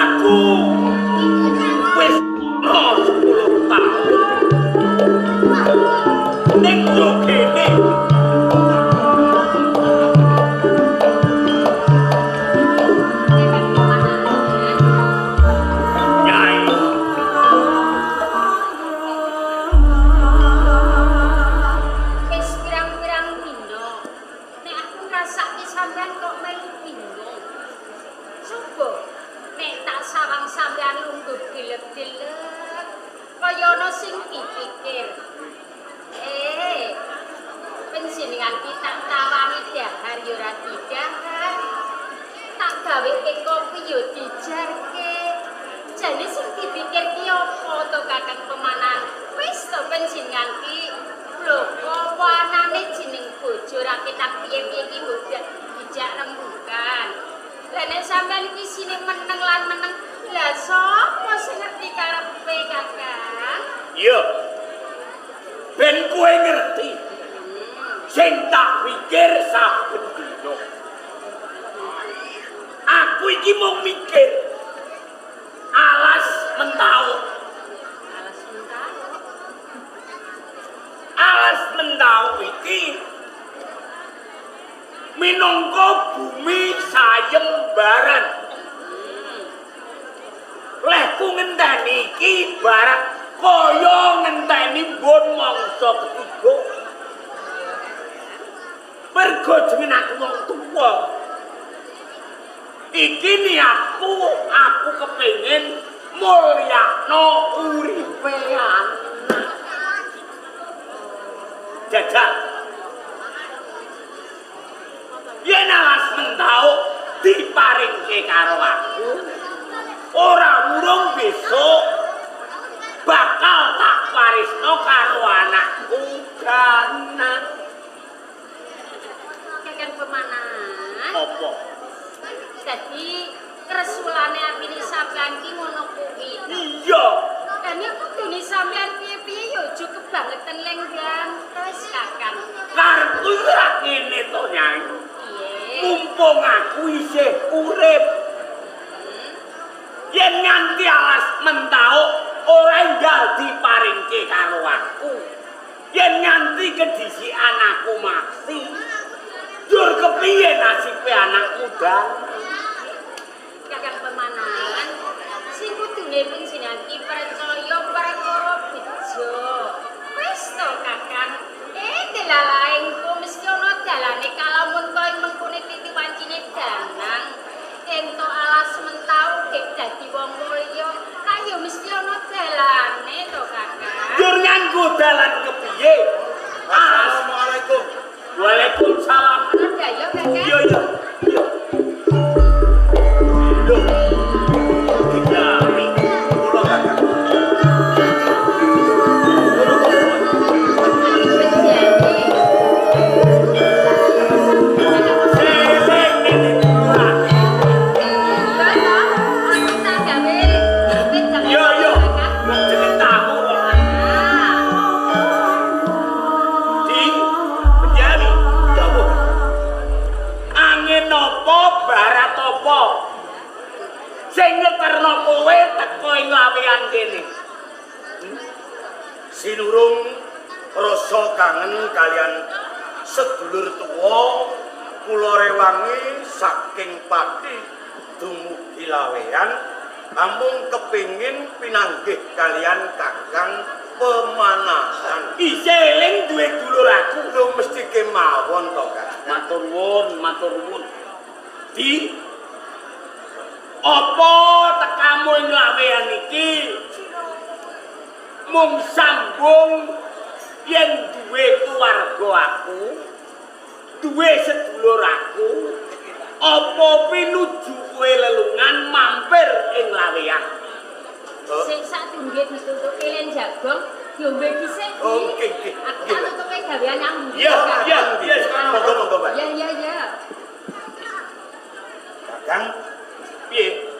Aku wis no 10 tahun. Ning yo kene. Nyai. Wis pirang-pirang dina. Nek aku ngrasake sampean kok melu bingung. Coba nek tak sawang sampean lungguh dilek-dilek kaya ana sing dipikir. Eh, panjenengan ki tak tawani dahar ya ora didahar. Tak gaweke kopi ya dijarke. Jane sing dipikir ki apa to Kakang Pemanahan? Wis to panjenengan ki lho apa anane jeneng bojo ra ketak piye-piye ki mbok dijak rembukan. Lah nek sampean iki sine meneng lan meneng, lah sapa sing ngerti karepe Kakang? Iya. Ben kowe ngerti. Sing tak pikir saben dina. Aku iki mung mikir alas mentauk. Alas mentauk. Alas mentauk iki minangka bumi sayembaran. Lehku ngenteni iki barat kaya ngenteni mbon mangsa ketiga. Mergo jeneng aku wong tuwa. Iki niatku, aku kepengin mulyakno uripe anak. Jajal. Yen alas mentauk diparingke karo aku, ora urung besok bakal tak warisno karo anakku Danang. Kakang Pemanahan. Apa? Dadi kresulane atine sampean ki ngono kuwi. Iya. Lah nek kudune sampean piye-piye ya aja kebangetan leng gantes Kakang. Karepku ora ngene to, Nyai. Piye? Mumpung aku isih urip. Yen nganti alas mentauk ora enggal diparingke karo aku. Yen nganti kedisikan aku mati, njur kepiye nasibe anakmu, Dan? Kakang Pemanahan, sing kudune panjenengan ki percaya perkara bejo. Wis to Kakang. Delalae engko mesti ana dalane kalamun kaya mengkone titi wancine Danang. Entuk alas mentauk gek dadi wong mulya, kaya mesti ana dalane to Kakang. Njur nganggo dalan kepiye? Assalamualaikum. Waalaikumsalam. Ada ya Kakang? Iya, iya. Iya. Loh. Kiai. Kula Kakang. Seleng ngene kurang. Yo yo, wong jeneng tahu kok. Di penjari. Dawuh. Angin apa barat apa? Sing ngeterno kowe teko ing lawean kene. Sinurung rasa kangen kalian sedulur tuwa kula rewangi saking Pati dumugi Laweyan namung kepingin pinanggih kalian Kakang Pemanahan. Isih eling duwe dulur aku. Lho mesti kemawon to, Kakang. Matur nuwun, matur nuwun. Di apa tekamu ing lawean iki mung sambung yen duwe keluarga aku, duwe sedulur aku, apa pinuju kowe lelungan mampir ing lawean? Sik sadurunge ditutuki len jagong, diombe dhisik. Oh, nggih, nggih. Aku tak tutuke gawean nang ndi. Iya, iya, iya. Monggo, monggo, Pak. Iya, iya, iya. Kakang, Piye?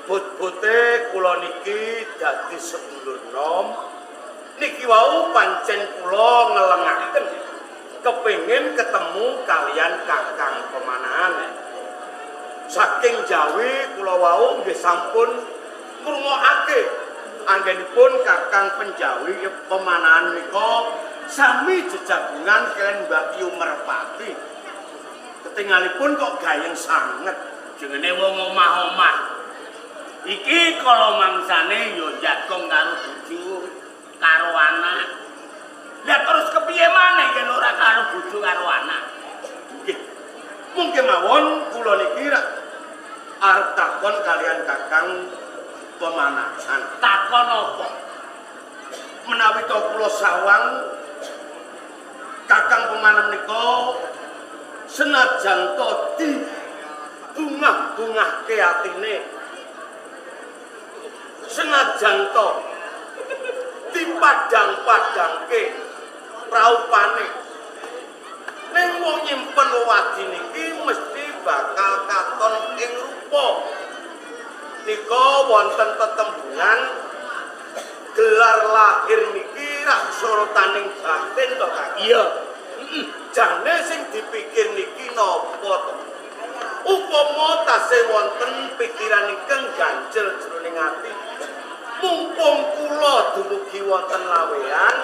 But-bute kula niki dadi sedulur nom. Niki wau pancen kula ngelengaken kepengin ketemu kalian Kakang Pemanahan. Saking Penjawi kula wau nggih sampun ngrungokake anggenipun Kakang Penjawi Pemanahan nika sami jejagongan kaliyan Mbak Yu Merpati. Ketingalipun kok gayeng sanget. Jenenge wong omah-omah. Iki kala mangsane ya jagong karo bojo karo anak. Lah terus kepiye maneh yen ora karo bojo karo anak? Nggih. Mungkin mawon kula niki rak arep takon kaliyan Kakang Pemanahan. Takon apa? Menawi to kula sawang Kakang Pemanahan menika senajan to di bungah-bungahke atine, senajan to dipadang-padangke praupane, ning wong nyimpen wewadi niki mesti bakal katon ing rupa. Nika wonten tetembungan gelar lahir niki rak sorotaning batin to Kang. Iya. Jane sing dipikir niki napa to? Upama tasih wonten pikiran ingkang ganjel jroning ati, mumpung kula dumugi wonten lawean,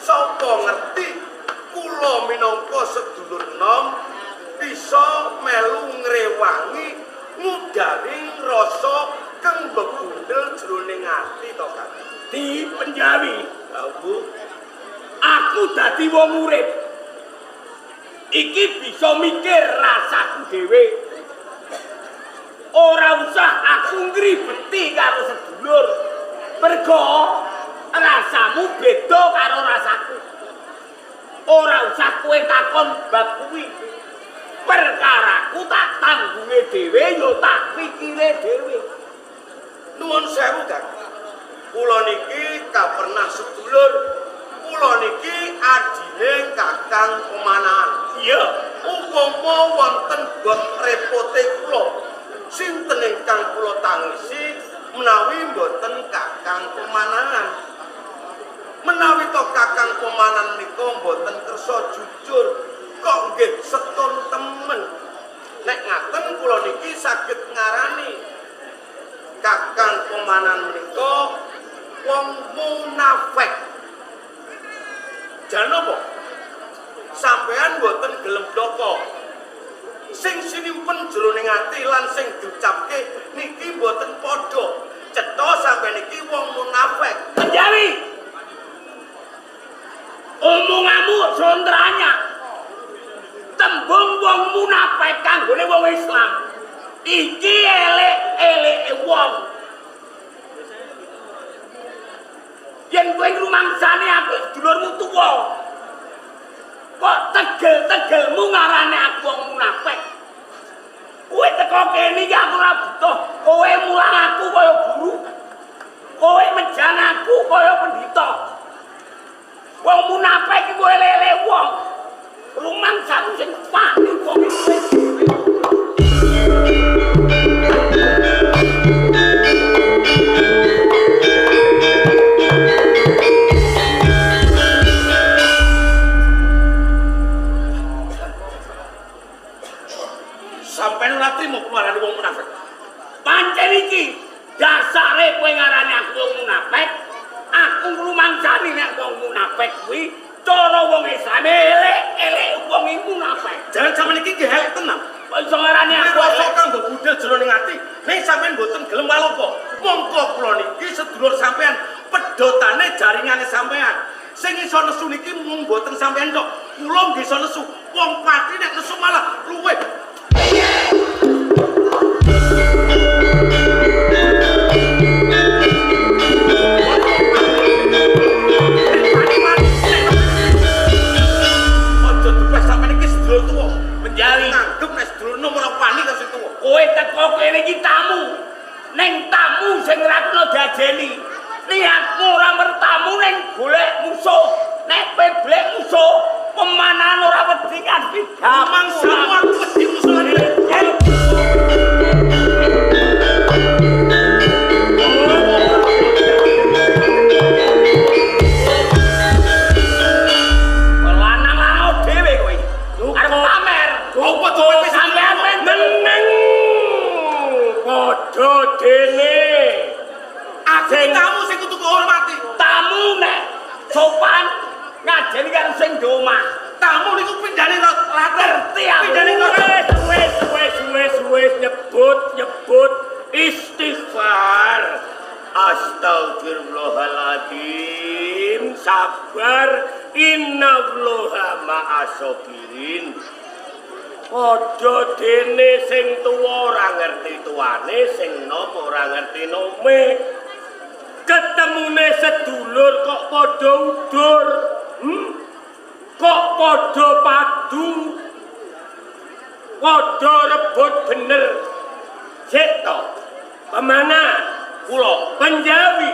sapa ngerti kula minangka sedulur nom bisa melu ngrewangi ngudari rasa kang bebundel jroning ati to Kang. Di Penjawi, Bu, aku dadi wong urip. Iki bisa mikir rasaku dhewe. Ora usah aku ngribeti karo sedulur. Mergo rasamu beda karo rasaku. Ora usah kowe takon bab kuwi. Perkaraku tak tanggunge dhewe ya tak pikire dhewe. Nuwun sewu Kang. Kula niki kapernah sedulur. Kula niki adine Kakang Pemanahan. Iya. Upama wonten got repote kula, sinten ingkang kula tangisi menawi mboten Kakang Pemanahan. Menawi to Kakang Pemanahan nika mboten kersa jujur, kok nggih setun temen. Nek ngaten kula niki saged ngarani Kakang Pemanahan menika wong munafik. Jan apa? Sampean mboten gelem bloko. Sing sinimpen jroning ati lan sing diucapke niki mboten padha. Cetha sampean niki wong munafik. Penjawi. Omonganmu sontranya. Tembung wong munafik kanggone wong Islam. Iki elek-eleke wong. Yen kowe ngrumangsani aku sedulurmu tuwa. Kok tegel-tegelmu ngarane aku wong munafik. Kowe teko kene iki aku ora butuh. Kowe mulang aku kaya guru. Kowe mejang aku kaya pendhita. Wong munafik iki kowe elek-elek wong. Rumangsamu sing wani wong iki. Sampeyan ora trimo keluarane wong munafik. Pancen iki dasare kowe ngarani aku wong munafik, aku ngrumangsani nek wong munafik kuwi cara wong Islam elek-elek wong iki munafik. Jangan sampeyan iki nggih elek tenan. Kok iso ngarani aku rasa elek? kang mbebundel jroning ati, ning sampeyan mboten gelem walopo. Mongko kula niki sedulur sampeyan, pedhotane jaringane sampeyan. Sing iso nesu niki mung mboten sampeyan tok. Kula nggih iso nesu. Wong pati nek nesu malah luwih. Aja dupeh sampeyan iki sedulur tuwa. Penjawi, Nganggep nek sedulur nom ora wani karo sing tuwa. kowe teko kene iki tamu. Ning tamu sing ora kena diajeni. Niatmu ora mertamu ning golek musuh. Nek kowe golek musuh, Pemanahan ora wedi kanthi Mangsamu aku wedi musuh lan Lanang-lanang dhewe kowe. Arep pamer. Apa tuh Sampean meneng. dene. Aku tamu sing kudu kehormati. Tamu nek sopan ngajeni karo sing di omah. Tamu niku pindhane ratu. Ngerti aku. Pindhane Wes wes wes wes wes nyebut istighfar. Astagfirullahaladzim, sabar, innallaha ma'asobirin. Padha dene sing tuwa ora ngerti tuane, sing nom ora ngerti nome. Ketemune sedulur kok padha udur. Kok padha padu. Padha rebut bener. Sik to. Pemana? Kula Penjawi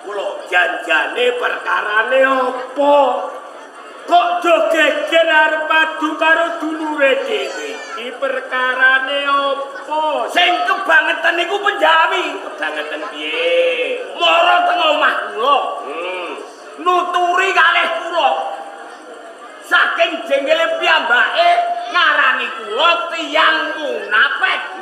kula janjane perkarane apa? Kok do geger arep padu karo dulure dhewe? Iki perkarane apa? Sing kebangetan niku Penjawi. Kebangetan piye? Mara teng omah kula. Nuturi kalih kula. Saking jengkele piyambake ngarani kula tiyang munafik.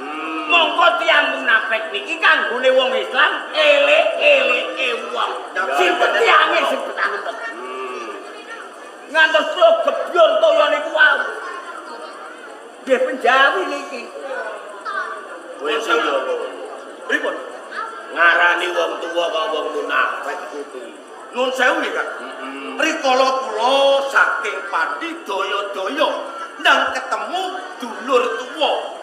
Mongko tiyang munafik niki kanggone wong Islam elek-eleke wong. Sing tiyange sing betanget. Ngantos kula gebyur toya niku wau. Nggih Penjawi niki. Kowe sing lho pripun? Ngarani wong tuwa kok wong munafik kuwi. Nun sewu nggih, Kang. Rikala kula saking Pati daya-daya nang ketemu dulur tuwa.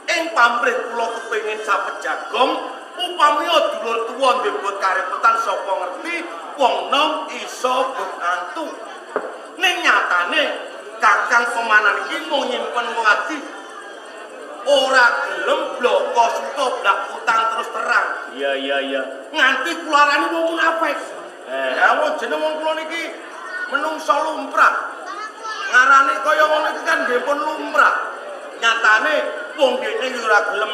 Ing pamrih kula kepengin sapejagong upamiya dulur tuwa ndebut karepotan sapa ngerti wong nom iso mbantu. Ning nyatane Kakang Pemanan iki mung nyimpen wadi. Ora gelem bloko suta blak utang terus terang. Iya iya iya. Nganti kula arani wong munafik. Ya wong jeneng wong kula niki menungsa lumrah. Ngarani kaya ngono iki kan nggih pun lumrah. Nyatane wong dene yo ora gelem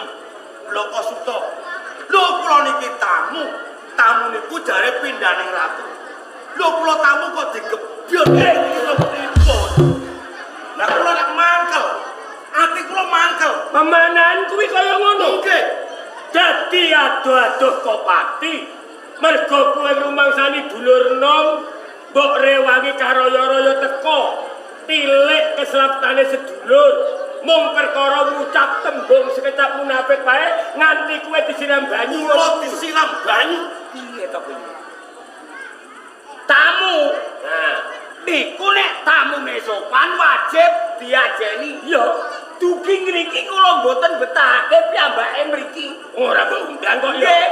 bloko suta. Lho kula niki tamu, tamu niku jare pindhane ratu. Lho kula tamu kok digebyur pripun? Lah kula nek mangkel, ati kula mangkel. Pemanan kuwi kaya ngono. Nggih. Dadi adoh-adoh kok pati. Mergo kowe rumangsani dulur nom mbok rewangi karaya-raya teko. Tilik keselamtane sedulur. Mung perkara ngucap tembung sekecap munafik wae nganti kowe disiram banyu. Kula disiram banyu. Piye to kuwi? Tamu. Nah, niku nek tamune sopan wajib diajeni. Iya. Dugi ngriki kula mboten betahake piyambake mriki. Ora mbok undang kok ya. Nggih.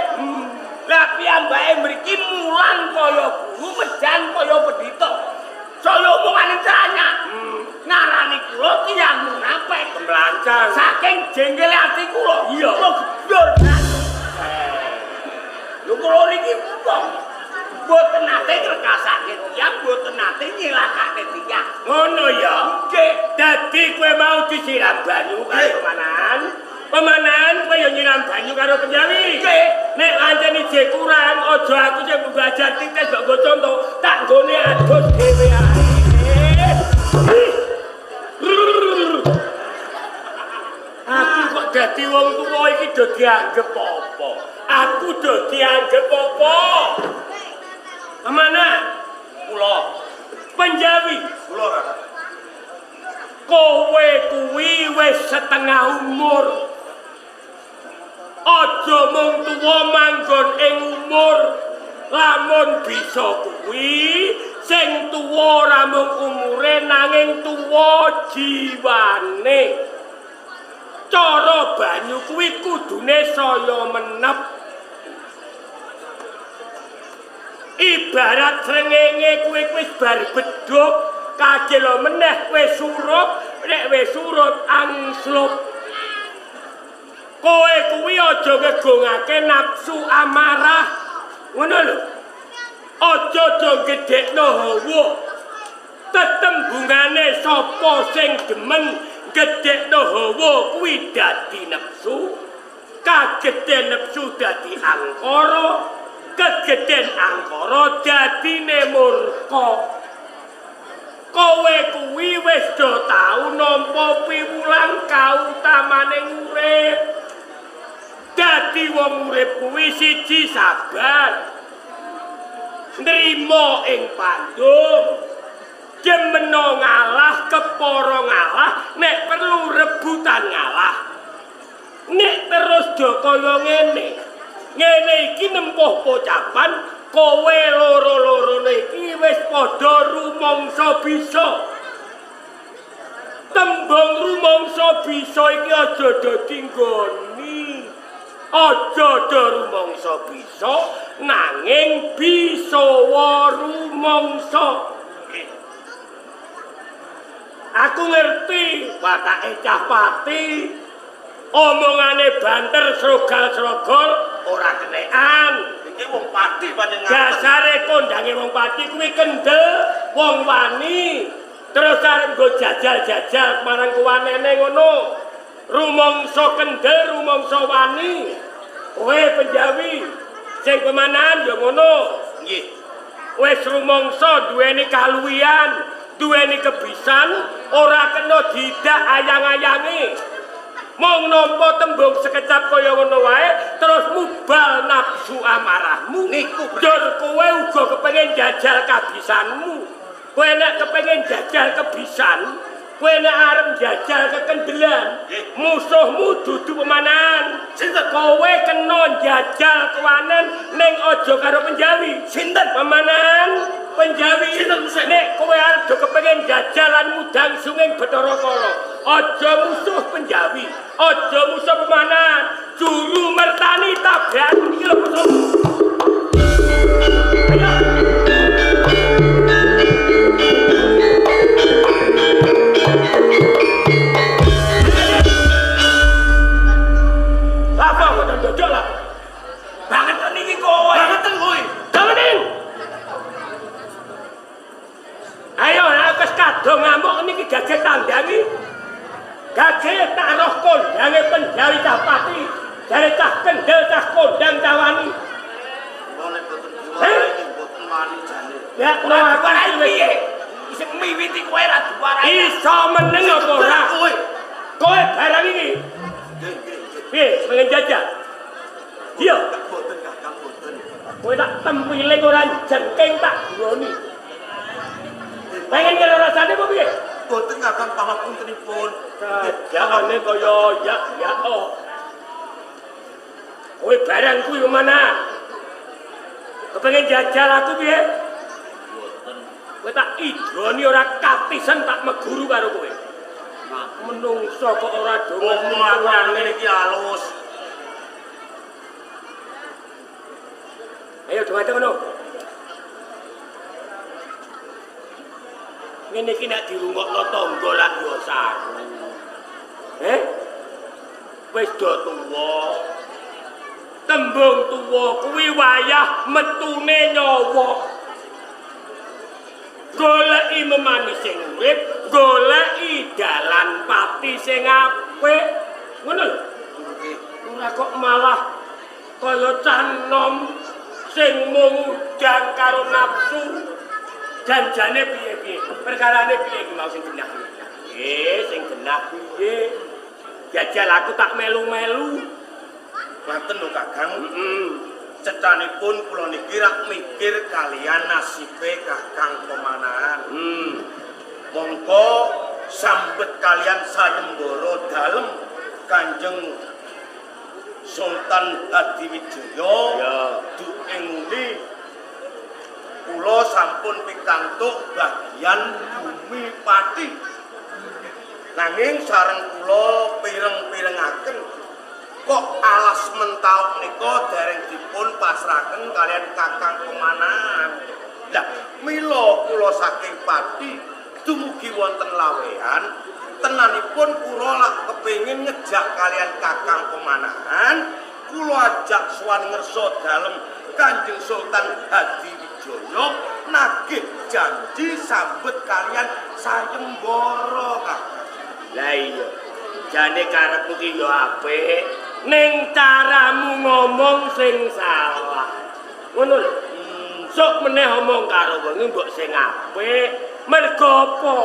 Lah piyambake mriki mulang kaya guru, mejan kaya pendhita. Saya omongane banyak. Ngarani kula tiyang munafik kemlancang. Saking jengkele ati kula. Iya. Kula gebyur. Lho kula niki wong mboten nate ngrekasake tiyang, mboten nate nyilakake tiyang. Ngono ya. Nggih. Dadi kowe mau disiram banyu karo Pemanan. Pemanan kowe yo nyiram banyu karo Penjawi. Nggih. Nek pancen ije kurang, aja aku sing mbok ajar tites mbok nggo conto, tak nggone adus dhewe ae. Aku kok dadi wong tuwa iki do dianggep apa? Aku do dianggep apa? Pemanan, Kula, Penjawi, kula Kang. kowe kuwi wis setengah umur. Aja mung tuwa manggon ing umur. Lamun bisa kuwi sing tuwa ora mung umure nanging tuwa jiwane. Cara banyu kuwi kudune saya menep. Ibarat srengenge kuwi wis bar bedhug, kajelo meneh kowe surup, nek wis surut angslup. Kowe kuwi aja ngegongake nafsu amarah. Ngono lho. Aja do gedhekno hawa. Tetembungane sapa sing demen gedhekno hawa kuwi dadi nafsu. Kagedhen nafsu dadi angkara. Kegedhen angkara dadine murka. Kowe kuwi wis do tau nampa piwulang kautamane urip. Dadi Dadi wong urip kuwi siji sabar. Nrimo ing pandum. Jemeno ngalah, kepara ngalah, nek perlu rebutan ngalah. Nek terus do kaya ngene. Ngene iki nempuh pocapan kowe loro-lorone iki wis padha rumangsa bisa. Tembung rumangsa bisa iki aja do dinggoni. Aja do rumangsa bisa nanging bisa rumangsa. Aku ngerti watake cah Pati. Omongane banter srogal-srogol ora kenekan. Iki wong Pati panjenengan. Dasare kondange wong Pati kuwi kendel, wong wani. Terus arep nggo jajal-jajal marang kuwanene ngono. Rumangsa kendel, rumangsa wani. Kowe Penjawi sing pemanahan ya ngono. Nggih. Wis rumangsa duweni kaluwihan, duweni kebisan, ora kena didak ayang-ayangi. Mung nampa tembung sekecap kaya ngono wae terus mubal nafsu amarahmu. Niku jur kowe uga kepengin jajal kabisanmu. Kowe nek kepengin jajal kebisan, kowe nek arep jajal kekendelan, musuhmu dudu pemanahan. Sinten? Kowe kena jajal kewanen ning aja karo Penjawi. Sinten? Pemanahan Penjawi. Sinten musuh? Nek kowe arep kepengin jajalan mudang sunging Bathara Kala, aja musuh Penjawi, aja musuh pemanahan. Juru mertani tabrakan iki lho musuh. Ayo. Apa kok dodol lah? Banget niki kowe. Banget kowe. Damenin. Ayo, aku wis kadung ngamuk niki gage tandhangi. Gage tak roh kondhange Penjawi cah Pati. Jare cah kendel cah kondang cah wani. Nek boten diwarai iki boten wani jane. Ya, Ora aku diwarai wis piye? Isih miwiti kowe ra diwarai. Iso meneng apa ora? Kowe. Kowe barang iki. Nggih, nggih, nggih. Piye, pengen jajal? Iya, Boten Kakang, boten. kowe tak tempiling ora jengking tak guroni. Pengen karo rasane apa piye? Boten Kakang, pangapuntenipun. Jajane kaya ya ya oh. Kowe barang kuwi kemana? Kepengen jajal aku piye? Boten. Kowe tak idoni ora katisen tak meguru karo kowe. Menungso kok ora do Ngomong aku anu ngene iki halus. Ayo duwate ngono. Ngene iki nek dirungokno tangga lak yo saru. Eh? Wis do tuwa. Tembung tuwa kuwi wayah metune nyawa. Goleki memani sing urip, goleki dalan pati sing apik. Ngono lho. Nggih. Ora kok malah kaya cah nom sing mung udang karo nafsu. Janjane piye-piye? Perkarane piye iki mau sing genah? Piye sing genah piye? Jajal aku tak melu-melu. Ngaten lho Kakang. Heeh. Cecanipun kula niki rak mikir kalian nasibe Kakang Pemanahan. Mongko sambet kalian sayembara dalem Kanjeng Sultan Hadiwijaya. Ya. Duke nguni kula sampun pikantuk bagian bumi Pati. Nanging sareng kula pireng-pirengaken kok alas mentaok nika dereng dipun pasrahaken kalian Kakang Pemanahan. Lah mila kula saking Pati dumugi wonten Laweyan, tenanipun kula lak kepengin ngejak kalian Kakang Pemanahan, kula ajak sowan ngersa dalem Kanjeng Sultan Hadiwijaya nagih janji sambet kalian sayembara Kakang. Lah iya. Jane karepmu ki ya apik, ning caramu ngomong sing salah. Ngono lho. Sok meneh omong karo wong mbok sing apik. Mergo apa?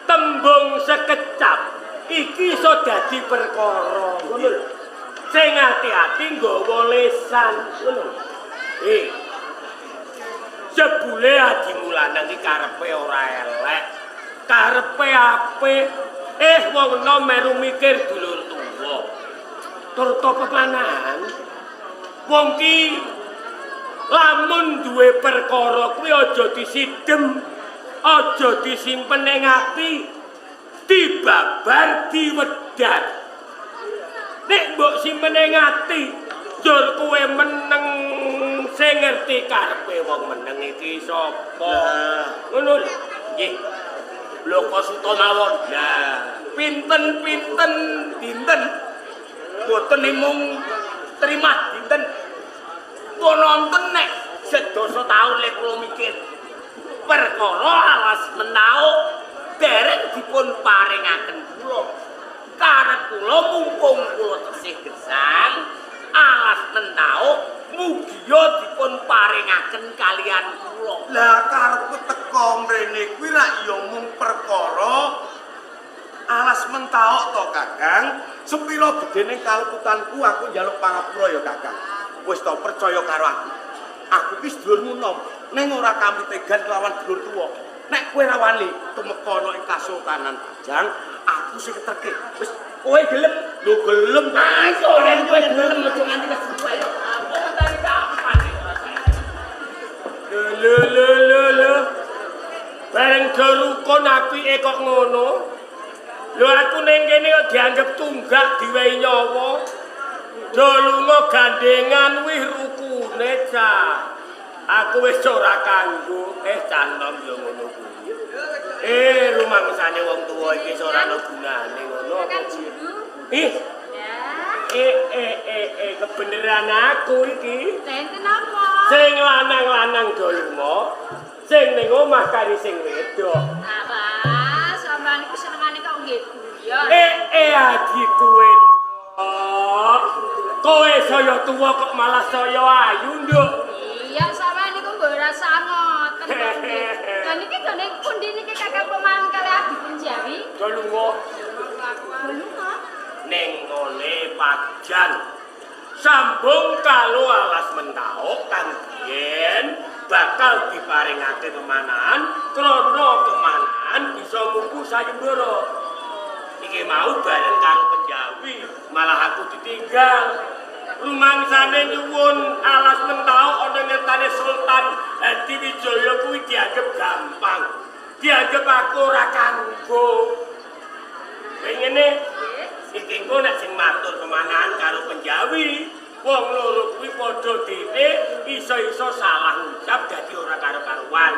Tembung sekecap iki iso dadi perkara. Ngono lho. Sing ati-ati nggawa lesan ngono. Jebule adimu lanang iki karepe ora elek. Karepe apik. Wong enom meru mikir dulur tuwa. Turta pepanahan. Wong ki lamun duwe perkara kuwi aja disidhem, aja disimpen ning ati, dibabar diwedhar. Nek mbok simpen ning ati, njur kowe meneng sing ngerti karepe wong meneng iki sapa. Ngono lho. Nggih. Bloko suta mawon. Lah, pinten-pinten dinten boten mung trimah dinten. Wonten nek sedasa taun lek kula mikir perkara alas menauk dereng dipun paringaken kula. Karep kula mumpung kula tesih gesang alas menauk mugia dipun paringaken kalian kula. Lah karepku teko mrene kuwi rak ya mung perkara alas mentaok to Kakang. Sepira gedene kaleputanku aku njaluk pangapura ya Kakang. Wis to percaya karo aku. Aku ki sedulurmu nom, ning ora kamitegan kelawan dulur tuwa. Nek kowe ra wani tumeka ana ing Kasultanan Pajang, aku sing keterke. Wis kowe gelem? Lho gelem. Ayo nek kowe gelem aja nganti kesuwen. Aku mentari kapan iki rasane. Lho lho lho lho. Bareng do rukun apike kok ngono. Lho aku ning kene kok dianggep tunggak diwehi nyawa. Do lunga gandengan wih rukune cah. Aku wis ora kanggo. Canom yo ngono kuwi. Rumangsane wong tuwa iki ora ana gunane ngono apa piye? Ih. Kebeneran aku iki. Enten apa? Sing lanang-lanang do lunga, sing ning omah kari sing wedok. Apa? Sampeyan iku senengane kok nggih guyon. Adikku wedok. Kowe saya tuwa kok malah saya ayu, Nduk. Iya, sampeyan niku mbok rasa ngoten kok nggih. Lah niki gone pundi niki Kakang Pemang kalih Adi Penjawi? Do lunga. Do lunga. Ning ngone Pajang. Sambung kalo alas mentaok kang biyen bakal diparingake pemanahan krana pemanahan bisa muku sayembara. Iki mau bareng karo Penjawi, malah aku ditinggal. Rumangsane nyuwun alas mentaok ana ngertane Sultan Hadiwijaya kuwi dianggep gampang. Dianggep aku ora kanggo. Ngene iki engko nek sing matur pemanahan karo Penjawi, wong loro kuwi padha dene iso-iso salah ngucap dadi ora karo-karuan.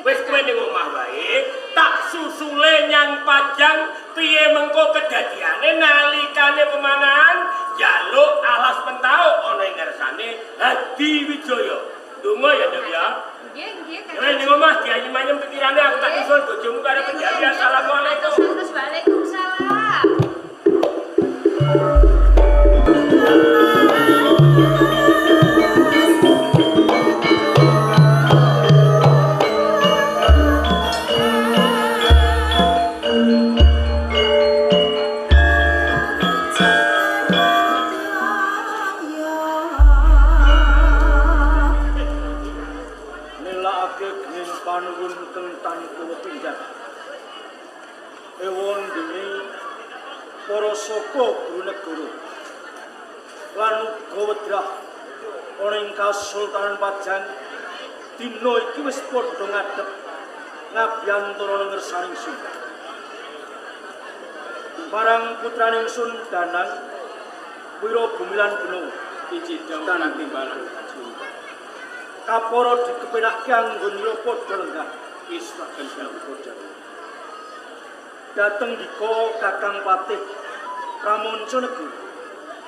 Wis kowe ning omah wae, tak susule nyang Pajang piye mengko kedadiane nalikane pemanahan njaluk alas mentaok ana ing ngarsane Hadiwijaya. Donga ya, Nduk ya. Nggih, nggih. Kowe ning omah diayem-ayem pikirane aku tak susul bojomu karo Penjawi. Assalamualaikum. Waalaikumsalam. Nelakake gening panuwun kang kula pinjam. Ewon dene para saka guru negara lan uga wedrah ana ing Kasultanan Pajang dina iki wis padha ngadhep ngabiyantara ngersaning ingsun. Marang putrane ingsun Danang Wirabumi lan Benawa iji dawuh kang timbalan kapara dikepenake anggon ira padha lenggah iswaken dawuh dawuh. Dateng dika Kakang Patih Pramanca Negara.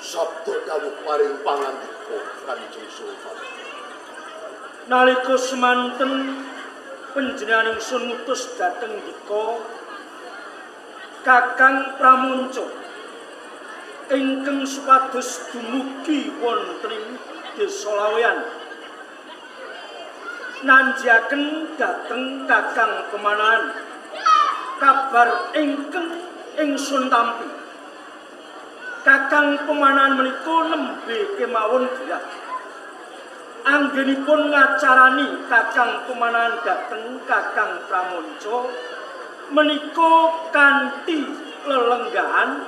Sabda dawuh paring pangandika Kanjeng Sultan. Nalika semanten panjenengan ingsun ngutus dhateng dika Kakang Pramanca ingkang supados dumugi wonten ing Desa Laweyan nanjiaken dhateng Kakang Pemanahan kabar ingkang ingsun tampi. Kakang Pemanahan menika nembe kemawon gerah. Anggenipun ngacarani Kakang Pemanahan dhateng Kakang Pramanca menika kanthi lelenggahan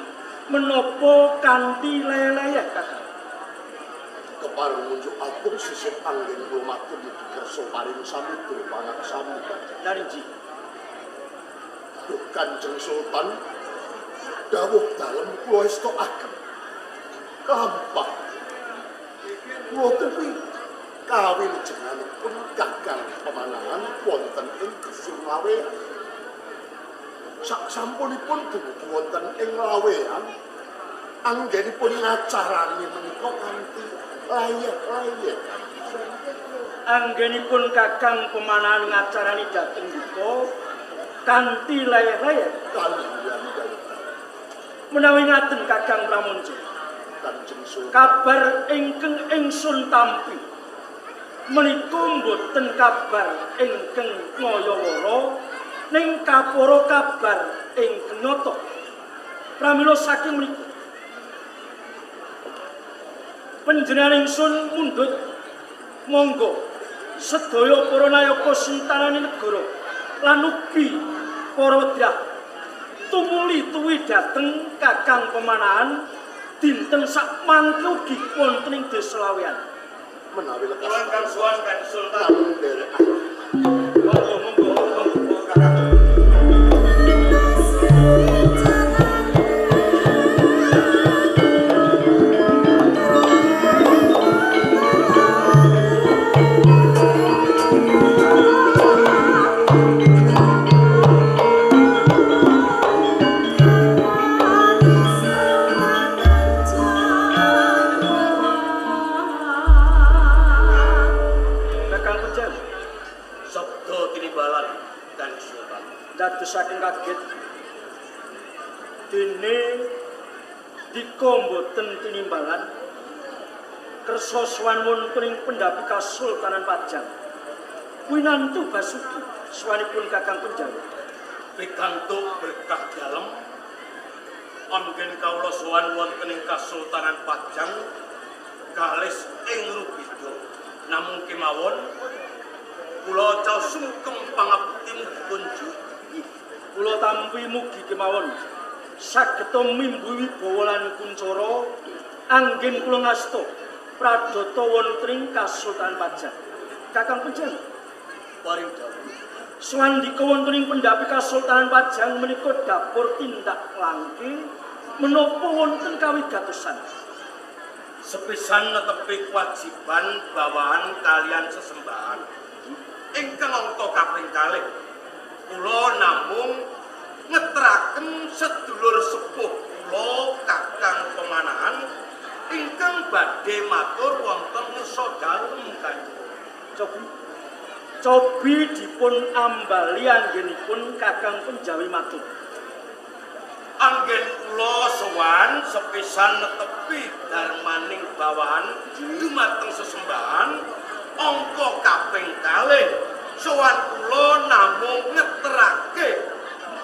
menapa kanthi leleyeh Kakang. Kepareng ngunjuk agung sisih anggen kula matur mugi kersa paring samudra pangaksami Kanjeng. Darinji. Duh Kanjeng Sultan, dawuh dalem kula estokaken. Lampah kula tupi kawilujenganipun Kakang Pemanahan wonten ing Dusun Laweyan. Sak sampunipun dumugi wonten ing Laweyan, anggenipun ngacarani menika kanthi layeh-layeh. Anggenipun Kakang Pemanahan ngacarani dhateng duka kanthi layeh-layeh. Kaliyan dawuh Menawi ngaten Kakang Pramanca, Kanjeng Sultan, kabar ingkang ingsun tampi menika mboten kabar ingkang ngayawara ning kapara kabar ingkang nyata. Pramila saking menika panjenengan ingsun mundhut monggo sedaya para nayaka sentanane negara lan ugi para wedrah tumuli tuwi dhateng Kakang Pemanahan dinten sak mangke ugi wonten ing Desa Laweyan. Menawi lekas Kula ingkang sowan Kanjeng Sultan. Namung nderekaken. Monggo monggo monggo Kakang. Kakang Penjawi, Sabda tinimbalan Kanjeng Sultan. Dadosaken kaget dene dika mboten tinimbalan kersa sowan wonten ing pendhapi Kasultanan Pajang. Winantu Basuki sowanipun Kakang Penjawi. Pikantuk berkah dalem anggen kawula sowan wonten ing Kasultanan Pajang galis ing Rubida. Namung kemawon kula caos sungkem pangabekti mugi kunjuk. Kula tampi mugi kemawon sageta mimbu wibawa lan kuncara anggen kula ngasta pradata wonten ing Kasultanan Pajang. Kakang Penjawi, Paring dawuh. Swandika wonten ing pendhapi Kasultanan Pajang menika dapur tindak langke menapa wonten kawigatosan? Sepisan netepi kewajiban bawahan kalian sesembahan. Ingkang angka kaping kalih kula namung ngeteraken sedulur sepuh kula Kakang Pemanahan ingkang badhe matur wonten ngersa dalem Kanjeng. Cobi cobi dipun ambali anggenipun Kakang Penjawi matur. Anggen kula sowan sepisan netepi darmaning bawahan dumateng sesembahan angka kaping kalih sowan kula namung ngeterake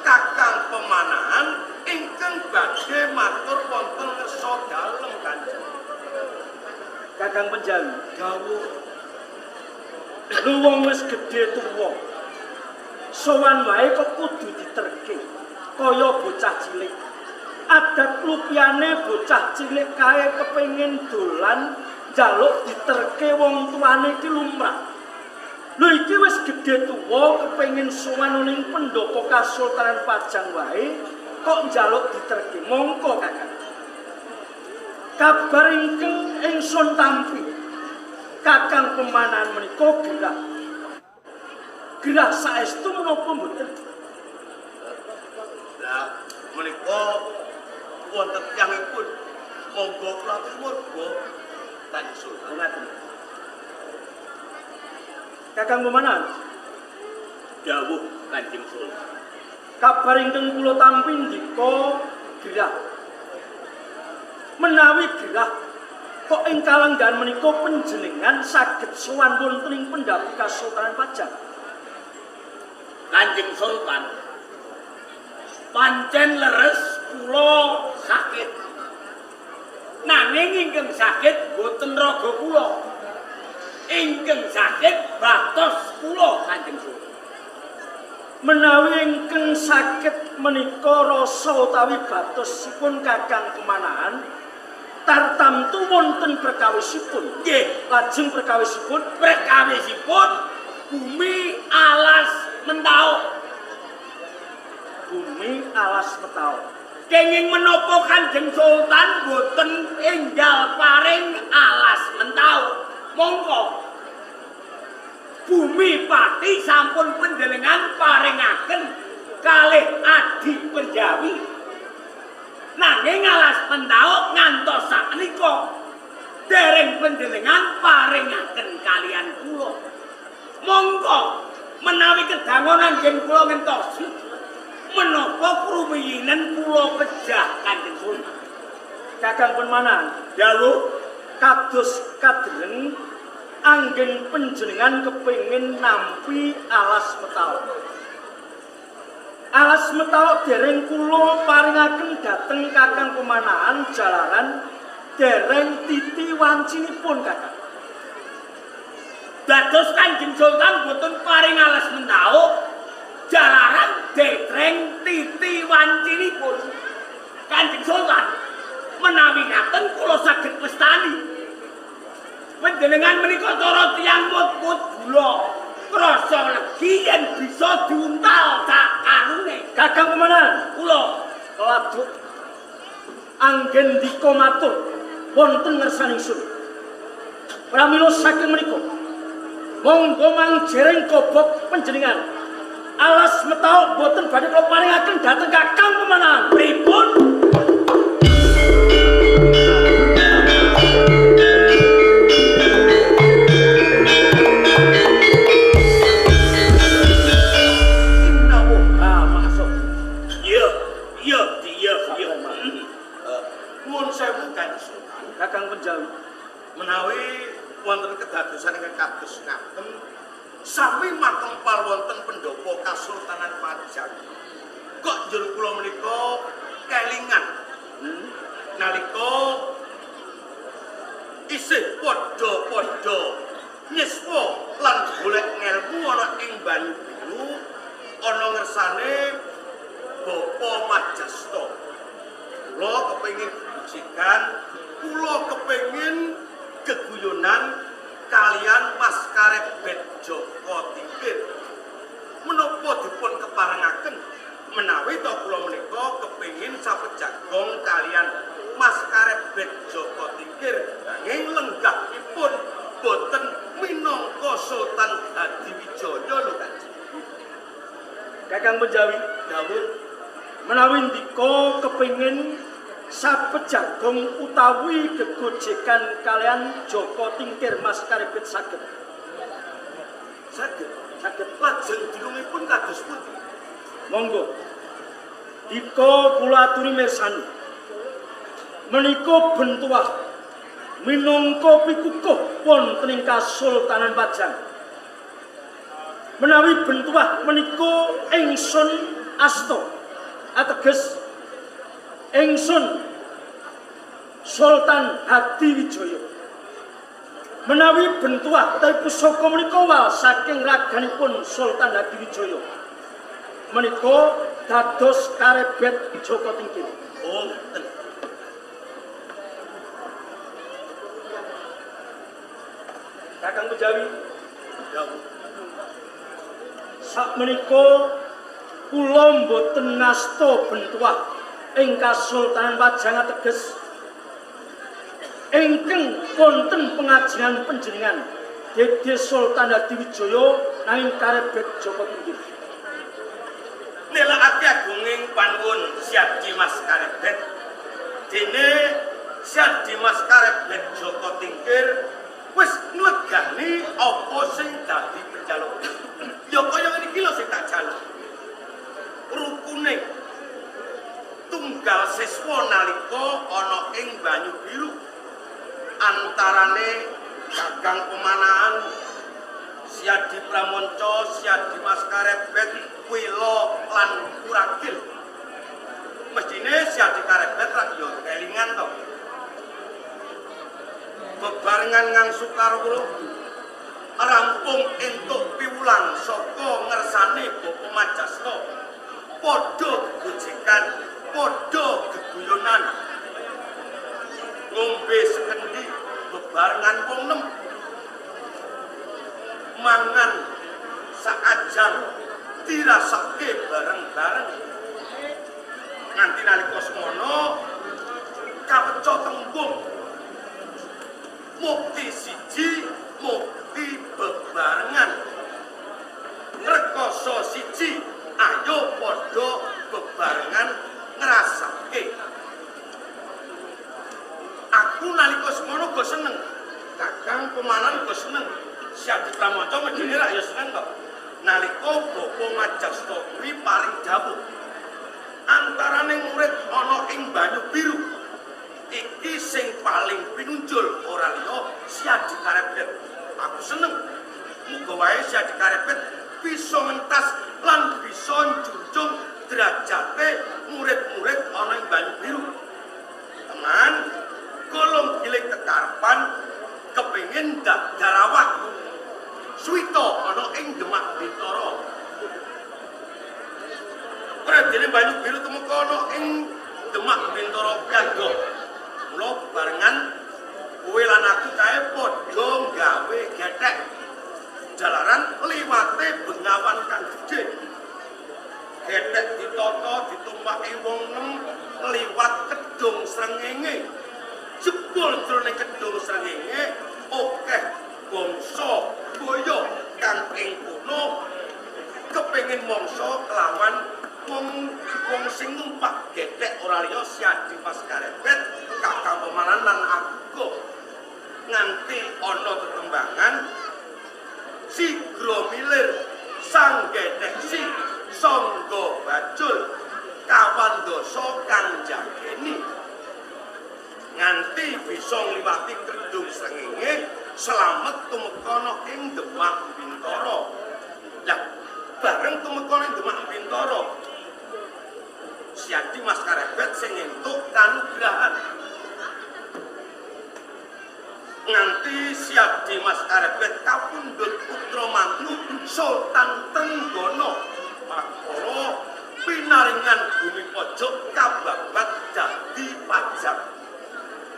Kakang Pemanahan ingkang badhe matur wonten ngersa dalem Kanjeng. Kakang Penjawi, Dawuh. Lu wong wis gedhe tuwa. Sowan wae kok kudu diterke kaya bocah cilik. Adat lupiyane bocah cilik kae kepengin dolan njaluk diterke wong tuane iki lumrah. Lho iki wis gedhe tuwa kepengin sowan ning pendopo Kasultanan Pajang wae kok njaluk diterke. Mongko Kakang. Kabar ingkang ingsun tampi Kakang Pemanahan menika gerah. Gerah saestu menapa mboten? Lah menika wonten tiyangipun monggo kula murga Kanjeng Sultan. Ngaten. Kakang Pemanahan, Dawuh Kanjeng Sultan. Kabar ingkang kula tampi ndika gerah. Menawi gerah kok ing kalenggahan menika panjenengan saged sowan wonten ing pendhapi Kasultanan Pajang. Kanjeng Sultan, pancen leres kula sakit. Nanging ingkang sakit boten raga kula. Ingkang sakit batos kula Kanjeng Sultan. Menawi ingkang sakit menika rasa utawi batosipun Kakang Pemanahan tartamtu wonten perkawisipun. Nggih, lajeng perkawisipun perkawisipun bumi alas mentaok. Bumi alas mentaok. Kenging menapa Kanjeng Sultan boten enggal paring alas mentaok? Mongko bumi Pati sampun panjenengan paringaken kalih adi Penjawi. Nanging alas mentaok ngantos sakmenika dereng panjenengan paringaken kalian kula. Mongko menawi kedangon anggen kula ngentosi menapa kruwiyinen kula pejah Kanjeng Sultan. Kakang Pemanahan, dawuh kados kadereng anggen panjenengan kepengin nampi alas metaok. Alas metaok dereng kula paringaken dhateng Kakang Pemanahan jalaran dereng titi wancinipun Kakang. Dados Kanjeng Sultan boten paring alas mentaok jalaran dereng titi wancinipun. Kanjeng Sultan menawi ngaten kula saged mestani. Panjenengan menika cara tiyang mut-mut gula krasa legi yen bisa diuntal sak karune. Kakang Pemanahan, kula laduk anggen dika matur wonten ngersaning ingsun. Pramila saking menika monggo mangjereng gobok panjenengan. Alas metaok boten badhe kula paringaken dhateng Kakang Pemanahan. Pripun? Kakang Penjawi, menawi wonten kedadosan ingkang kados ngaten sami makempal wonten pendopo Kasultanan Pajang. Kok njur kula menika kelingan nalika isih padha-padha nyiswa lan golek ngelmu ana ing Banyu Biru ana ngersane Bapa Majasta. Kula kepengin gegujegan, kula kepengin geguyonan kalian Mas Karebet Joko Tingkir. Menapa dipun keparengaken menawi to kula menika kepengin sapejagong kalian Mas Karebet Joko Tingkir nanging lenggahipun boten minangka Sultan Hadiwijaya lho Kanjeng. Kakang Penjawi, dawuh menawi ndika kepengin sapejagong utawi gegojekan kalian Joko Tingkir Mas Karebet saged. Saged, saged. Lajeng dilungipun kados pundi? Monggo. Dika kula aturi mirsani. Menika bentuah minangka pikukuh wonten ing Kasultanan Pajang. Menawi bentuah menika ingsun asta ateges ingsun Sultan Hadiwijaya. Menawi bentuah utawi pusaka menika wal saking raganipun Sultan Hadiwijaya menika dados Karebet Joko Tingkir. Oh, ngoten. Kakang Penjawi, dawuh. Sakmenika kula mboten ngasta bentuah ing Kasultanan Pajang ateges ingkang wonten pengajengan panjenengan Dede Sultan Hadiwijaya nanging Karebet Joko Tingkir. Nelakake agunging panuwun Syadi Mas Karebet. Dene Syadi Mas Karebet Joko Tingkir wis nglegani apa sing dadi penjaluk. Ya kaya ngene iki lho sing tak jaluk. Rukune tunggal siswa nalika ana ing Banyu Biru antarane Kakang Pemanahan, Syadi Pramonco, Syadi Mas Karebet, Wila lan Kuragil. Mestine Syadi Karebet rak yo kelingan to. Bebarengan ngangsu karo kula rampung entuk piwulang saka ngersane Bapak Majasta. Padha gegojekan, padha geguyonan. Ngombe sekendi bebarengan wong nem. Mangan saajang dirasake bareng-bareng. Nganti nalika semono kaweca tembung mukti siji, mukti bebarengan. Rekoso siji, ayo padha bebarengan ngrasake. Aku nalika semono go seneng, Kakang Pemanan go seneng, Syadi Pramoco medine rak ya seneng kok. Nalika Bapak Majasta kuwi paring dawuh antarane murid ana ing Banyu Biru iki sing paling pinunjul ora liya Syadi Karebet. Aku seneng, muga wae Syadi Karebet bisa mentas lan bisa njunjung derajate murid-murid ana ing Banyu Biru. Teman, golong giling kekarepan kepengin darawah suwita ana ing Demak Bintara. Pradene Banyu Biru tumeka ana ing Demak Bintara piandha. Mula barengan kowe lan aku kae padha gawe gethek jalaran liwate bengawan kang gedhe. Gethek ditata ditumpaki wong nem liwat kedung srengenge. Jebul jroning kedung srengenge akeh bangsa boyo kang ing kono kepengin mangsa kelawan wong sing numpak gethek ora liya Syadi Mas Karebet, Kakang Pemanan lan aku. Nganti ana tetembangan sigra milir sang gethek si sangga bajul kawandasa kang jageni. Nganti bisa ngliwati kedung srengenge slamet tumeka ana ing Demak Bintara. Lah bareng tumeka ing Demak Bintara, Syadi Mas Karebet sing entuk kanugrahan. Nganti Syadi Mas Karebet kapundhut putra mantu Sultan Trenggana, maka pinaringan bumi pojok kababat dadi pajak.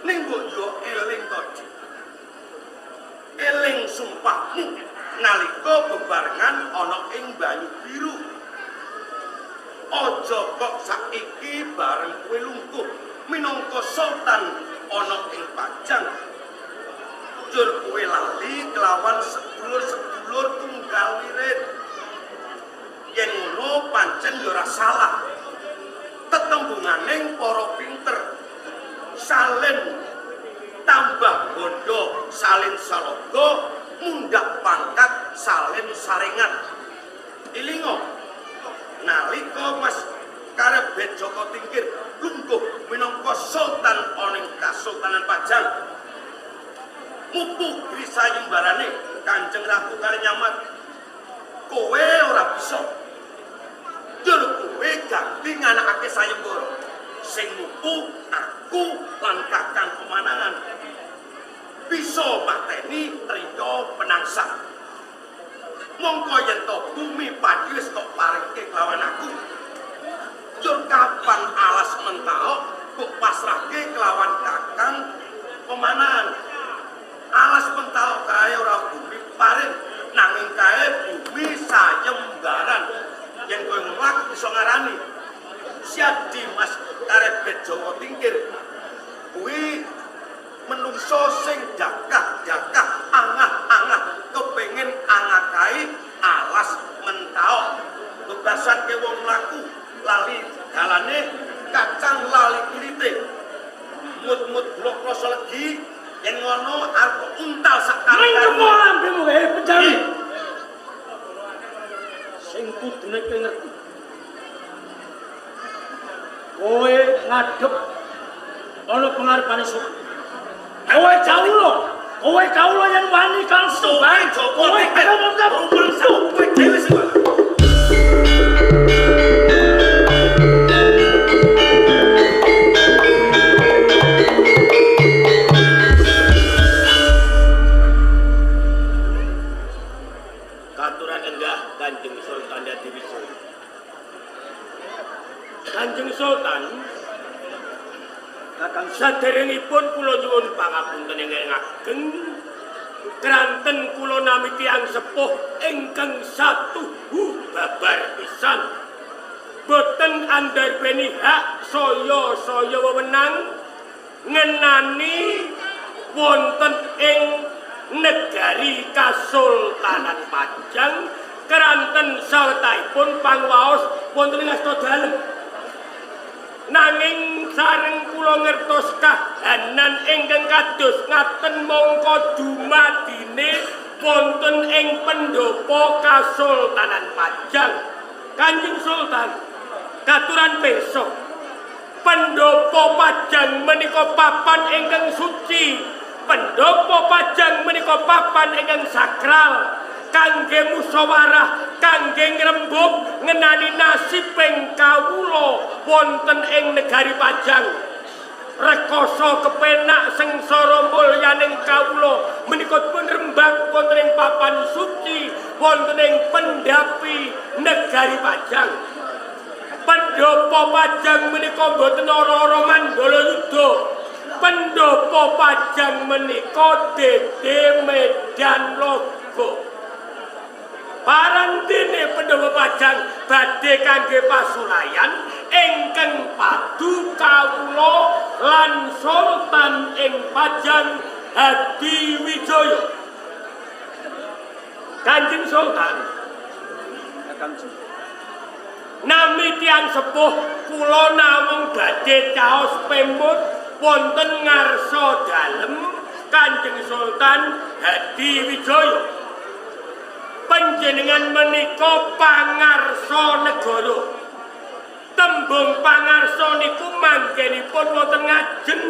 Ning mbok yo eling to, Dik. Eling sumpahmu nalika bebarengan ana ing Banyu Biru. Aja kok saiki bareng kowe lungguh minangka sultan ana ing Pajang. Jur kowe lali kelawan sedulur-sedulur tunggal wirid. Yen ngono pancen yo ora salah. Tetembunganing para pinter salin tambah bondo, salin salogo, mundak pangkat, salin saringan. Ilingo nalika Mas Karebet Joko Tingkir lungguh minangka sultan ana ing Kasultanan Pajang, mupu grisayembarane Kanjeng Ratu Kalinyamat, kowe ora bisa. Jur kowe ganti nganakake sayembara. Sing mupu aku lan Kakang Pemanangan bisa mateni Riya Penangsang. Mongko yen to bumi padi wis kok paringke kelawan aku. Jur kapan alas mentaok kok pasrahke kelawan Kakang Pemanangan. Alas mentaok kae ora bumi paring, nanging kae bumi sayembaran. Yen kowe ngono aku bisa ngarani Syadi Mas Karebet Joko Tingkir kuwi menungso sing dakah-dakah angah-angah kepengin angakai alas mentaok. Bebasan ke wong mlaku lali dalane, kacang lali kulite, mut-mut blok rasa legi. Yen ngono arep untal sak Mengkemo lambemu kae penjari. Sing kudune kowe ngerti. Kowe ngadep ana pengarepane sok. Kowe kawula, kowe kawula yen wani kang sembah, kowe rumangsa kowe dhewe sing Nyuwun pangapunten ingkang ageng. Kranten kula nami tiyang sepuh ingkang satuhu babar pisan. Boten andarbeni hak saya-saya wewenang ngenani wonten ing negari Kasultanan Pajang keranten sawetahipun pangwaos wonten ing asta dalem. Nanging sareng kula ngertos kahanan ingkang kados ngaten mongko dumadine wonten ing pendopo Kasultanan Pajang. Kanjeng Sultan katuran pirsa, pendopo Pajang menika papan ingkang suci, pendopo Pajang menika papan ingkang sakral kangge musyawarah, kangge ngrembug ngenani nasibing kawula wonten ing negari Pajang. Rekoso kepenak sengsara mulyaning kawula menika pun rembag wonten ing papan suci, wonten ing pendapi negari Pajang. Pendopo Pajang menika mboten ora-ora mandala yuda. Pendopo Pajang menika dede medan laga. Parandene Pendopo Pajang badhe kangge pasulayan ingkang padu kawula lan Sultan ing Pajang Hadiwijaya. Kanjeng Sultan, nami tiyang sepuh kula namung badhe caos pemut wonten ngarsa dalem Kanjeng Sultan Hadiwijaya. Panjenengan menika pangarsa negara. Tembung pangarsa niku manggenipun wonten ngajeng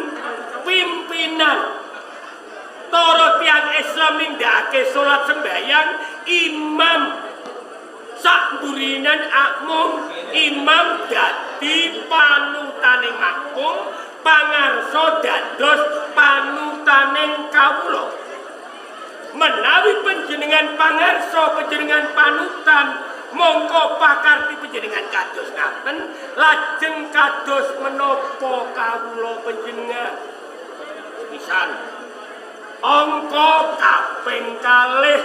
pimpinan. Para tiyang Islam nindakake salat sembahyang, imam sakburinan akmum, imam dadi panutaning makmum, pangarsa dados panutaning kawula. Menawi panjenengan pangarsa, panjenengan panutan, mongko pakarti panjenengan kados ngaten, lajeng kados menapa kawula panjenengan. Pisan angka kaping kalih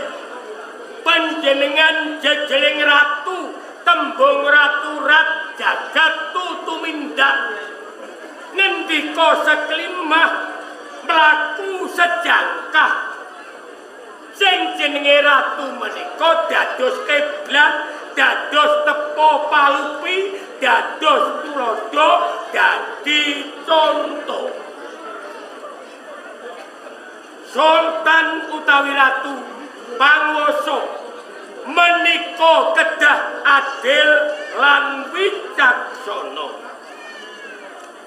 panjenengan jejeling ratu, tembung ratu rat jagat tumindak. Ngendika seklimah mlaku sejangkah. Sing jenenge ratu menika dados kiblat, dados tepo palupi, dados tuladha, dadi conto. Sultan utawi ratu panguwasa menika kedah adil lan wicaksana.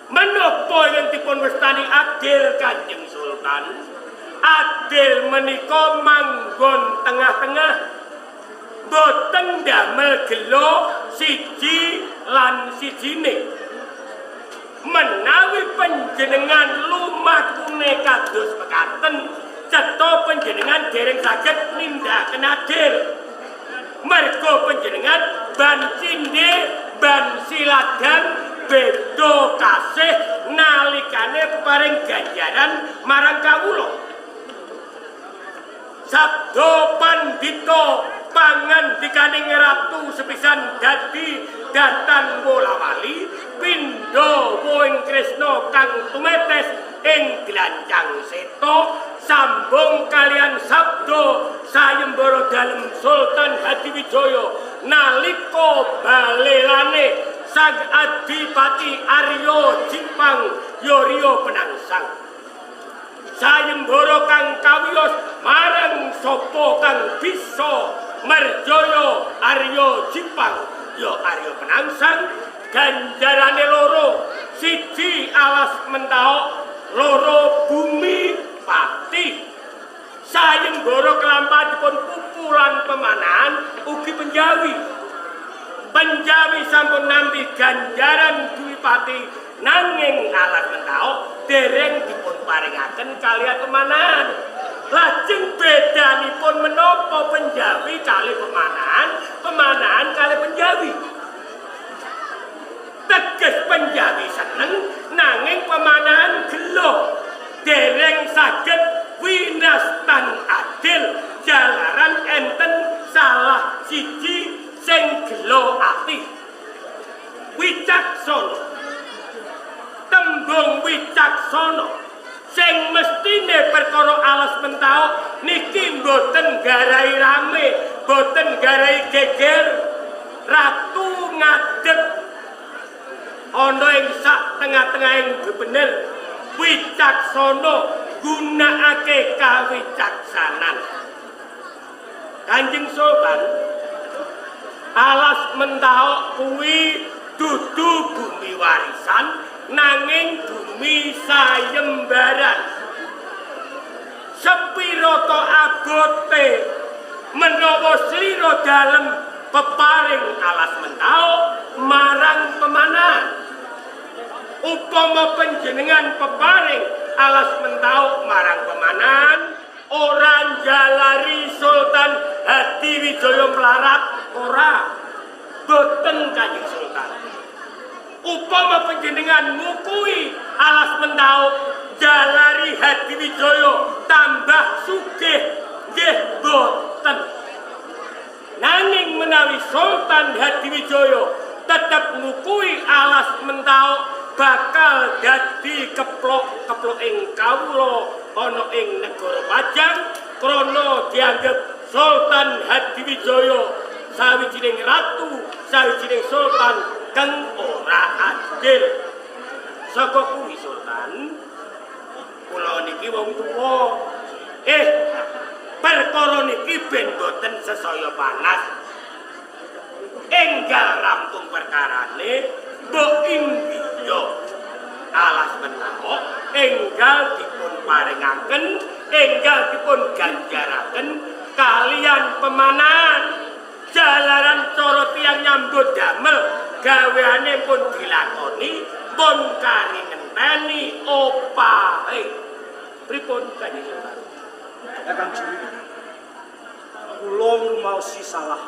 Menapa ingkang dipun wastani adil Kanjeng Sultan? Adil menika manggon tengah-tengah, boten damel gelo siji lan sijine. Menawi panjenengan lumakune kados mekaten, cetha panjenengan dereng saged nindakaken adil. Mergo panjenengan ban cindhe, ban siladan, beda kasih nalikane paring ganjaran marang kawula. Sabda pandhita pangandikaning ratu sepisan dadi datan wolawali pindha woing Kresna kang tumetes ing glancang seta sambung kalian sabda sayembara dalem Sultan Hadiwijaya nalika balelane Sang Adipati Arya Jipang Yoryo Penangsang. Sayembara kang kawiyos marang sapa kang bisa marjaya Arya Jipang ya Arya Penangsang, ganjarane loro, siji alas mentaok, loro bumi pati. Sayembara kelampahipun pupu lan pemanahan ugi Penjawi. Penjawi sampun nampi ganjaran Dwipati, nanging alas mentaok dereng dipun paringaken kaliyan pemanahan. Lajeng bedanipun menapa Penjawi kali pemanahan, pemanahan kali Penjawi? Teges Penjawi seneng nanging pemanahan gelo. dereng saged winastan adil jalaran enten salah siji sing gelo ati. Wicaksana. Tembung wicaksana sing mestine perkara alas mentaok niki mboten garai rame, mboten garai geger. Ratu ngadeg ana ing sak tengah-tengahing bener wicaksana gunakake kawicaksanan. Kanjeng Sultan, alas mentaok kuwi dudu bumi warisan nanging bumi sayembaran. Sepiro to abote menawa slira dalem peparing alas mentaok marang pemanahan. Upama panjenengan peparing alas mentaok marang pemanahan, ora njalari Sultan Hadiwijaya mlarat, ora. Boten Kanjeng Sultan. Upama panjenengan ngukui alas mentaok jalari Hadiwijaya tambah sugih, nggih boten. Nanging menawi Sultan Hadiwijaya tetep ngukui alas mentaok bakal dadi keplok-keplok ing kawula ana ing negara Pajang krana dianggep Sultan Hadiwijaya sawijining ratu, sawijining sultan kang ora adil. Saka kuwi Sultan, kula niki wong tuwa. Perkara niki ben boten sesaya panas. Enggal rampung perkarane, mbok inggiya alas mentaok enggal dipun paringaken, enggal dipun ganjaraken kalian pemanahan. Jalaran cara tiyang nyambut damel gaweane pun dilakoni, pun kari ngenteni opahe. Pripun Kanjeng Sultan? Kakang Juru, kula ngrumaosi salah.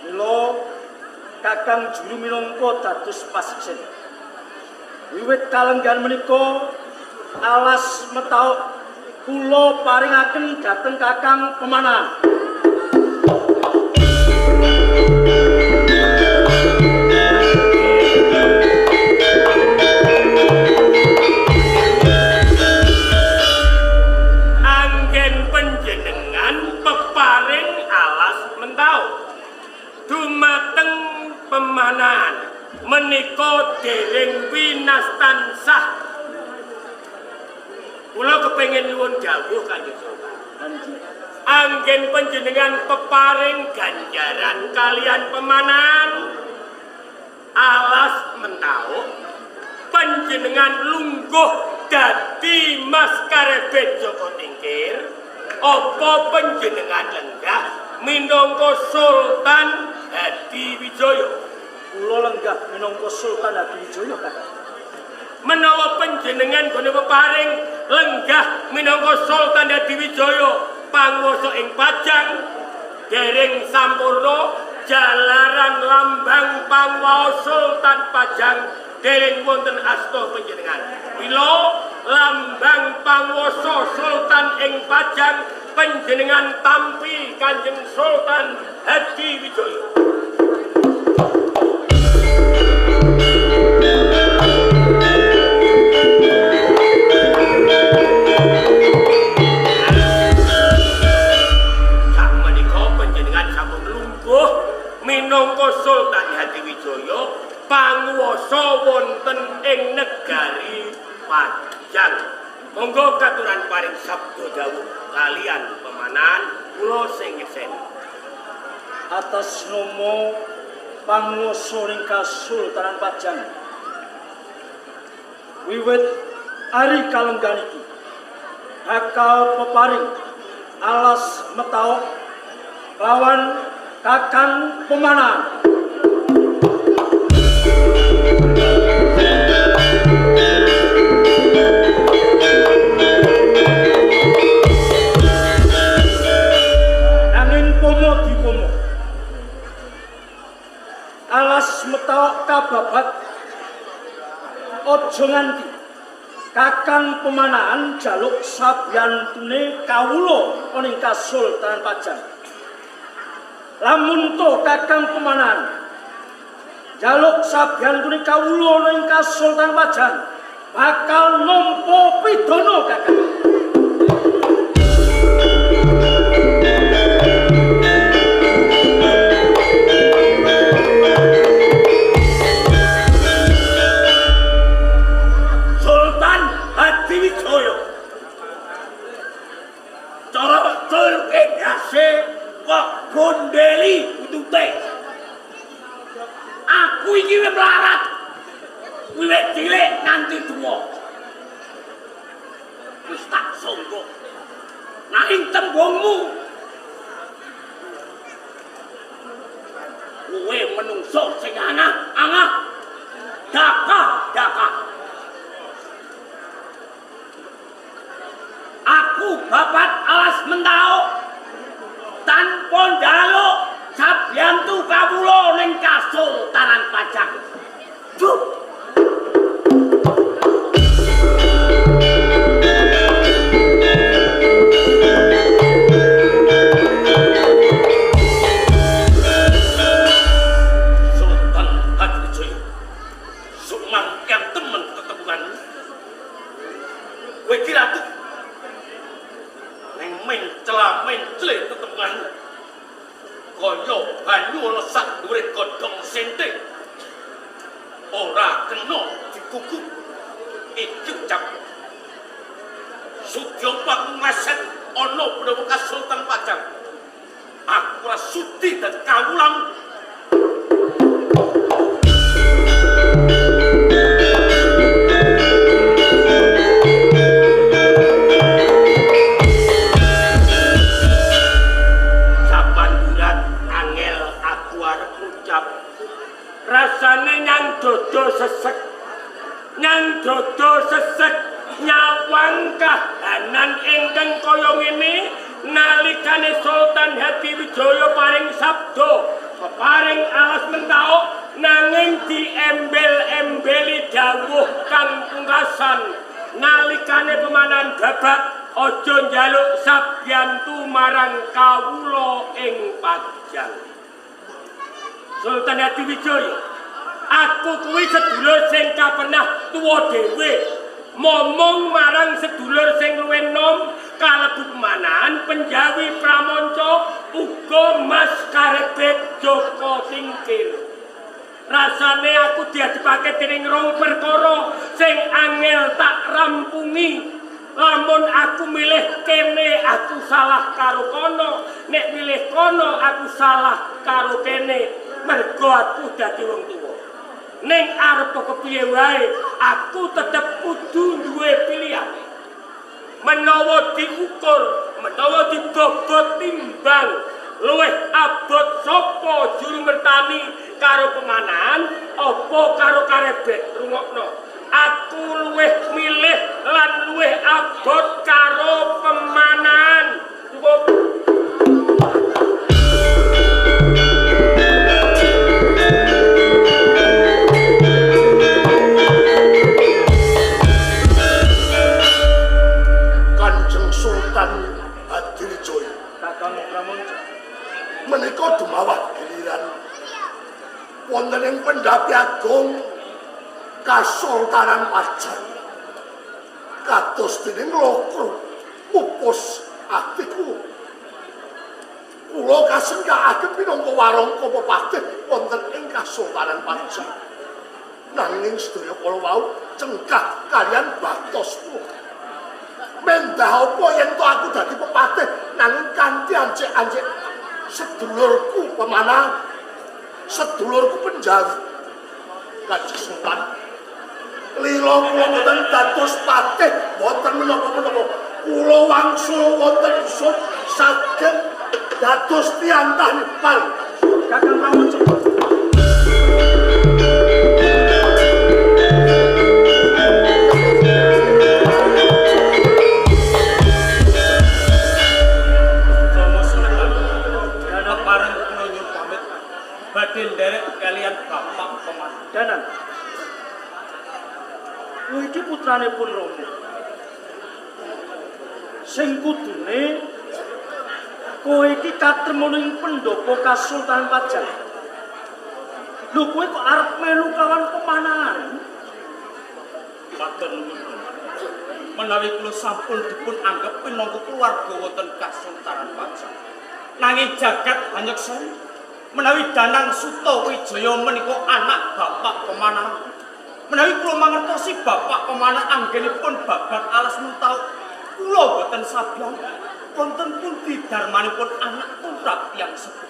Mila Kakang Juru minangka dados pasiksen. Wiwit kalenggan menika alas mentaok kula paringaken dhateng Kakang Pemanahan. Anggen panjenengan peparing alas mentaok dumateng pemanahan menika dereng winastan sah. Kula kepengin nyuwun dawuh Kanjeng Sultan. Anggen panjenengan peparing ganjaran kalian pemanahan alas mentaok, panjenengan lungguh dadi Mas Karebet Joko Tingkir, apa panjenengan lenggah minangka Sultan Hadiwijaya? Kula lenggah minangka Sultan Hadiwijaya, Kakang. Menawa panjenengan gone peparing lenggah minangka Sultan Hadiwijaya panguwasa ing Pajang dereng sampurna jalaran lambang panguwasa Sultan Pajang dereng wonten asta panjenengan. Mila lambang panguwasa Sultan ing Pajang panjenengan tampi Kanjeng Sultan Hadiwijaya. Sakmenika panjenengan sampun lungguh minangka Sultan Hadiwijaya panguwasa wonten ing negari Pajang. Monggo katuran paring sabda dawuh kalian pemanahan kula sing nyekseni. Atas nama panguwasa ing Kasultanan Pajang, wiwit ari kalenggan iki bakal peparing alas mentaok lawan Kakang Pemanahan. Nanging pomo dipomo, alas mentaok kababat aja nganti Kakang Pemanahan jaluk sabyantune kawula ana ing Kasultanan Pajang. Lamun to Kakang Pemanahan jaluk sabyantune kawula ana ing Kasultanan Pajang bakal nampa pidana Kakang. Sultan Hadiwijaya. Cara culke ndase kok gondeli utute. Aku iki wis melarat. Wiwit cilik nganti tuwa. Wis tak sangka. Nanging tembungmu kowe menungso sing angah-angah dakah-dakah. Aku babat alas mentaok tanpa njaluk sabyantu kawula ning Kasultanan Pajang. Duh. Sultan Hadiwijaya sumangkang temen tetepungan. Kowe iki ratu ning mencla mencle tetepungan kaya banyu ana sak dhuwure godhong sente. Ora kena dikuku. Iki ucap Sudya pangleset ana pendawa Kasultan Pajang. Aku ora sudi dadi kawulamu. Sapandurat angel aku arep ucap. Rasane nyang dodo sesek. Nyang dodo sesek nyawang kahanan ingkang kaya ngene nalikane Sultan Hadiwijaya paring sabda peparing alas mentaok nanging diembel-embeli dawuh kang pungkasan nalikane pemanahan babak aja njaluk sabyantu marang kawula ing Pajang. Sultan Hadiwijaya, aku kuwi sedulur sing kapenah tuwa dhewe. Momong marang sedulur sing luwih nom kalebu pemanahan Penjawi Pramanca uga Mas Karebet Joko Tingkir. Rasane aku diadepake dening rong perkara sing angel tak rampungi. Lamun aku milih kene aku salah karo kono, nek milih kono aku salah karo kene, mergo aku dadi wong tuwa. Ning arep kepiye wae, aku tetep kudu duwe pilihan. Menawa diukur, menawa dibobot timbang, luwih abot sapa juru mertani karo pemanahan apa karo karebet. Rungokno. Aku luwih milih lan luwih abot karo pemanahan. Cukup. Kanjeng Sultan Hadiwijaya Kakang Pramanca menika dumawah giliran wonten ing Pendhapi Agung Kasultanan Pajang. Kados dening lokro pupus atiku. Kula kasengkakaken minangka warangka pepatih wonten ing Kasultanan Pajang. Nanging sedaya kala wau cengkah kalian batos kula. Mendah apa yen to aku dadi pepatih nanging kanthi ancik-ancik sedulurku Pemanahan, sedulurku Penjawi. Kanjeng Sultan, lila kula mboten dados patih mboten menapa-menapa. Kula wangsul wonten ingsun saged dados tiyantah nipal. Kakang Pramanca. Romo Sultan, dana pareng kula nyuwun pamit badhe nderek kalian Bapak Pemanahan. Danan. Kowe iki putra putranipun Rama. Sing kudune kowe iki katrem ana ing pendopo Kasultanan Pajang. Lho kowe kok arep melu kawan pemanahan? Matur nuwun. Menawi kula sampun dipun anggep minangka keluarga wonten Kasultanan Pajang. Nanging jagat hanyekseni menawi Danang Sutawijaya menika anak Bapak Pemanahan. Menawi kula mangertosi Bapak Pemanahan anggenipun babat alas mentauk, kula boten sabian wonten pundi darmanipun anak tumrap tiyang sepuh.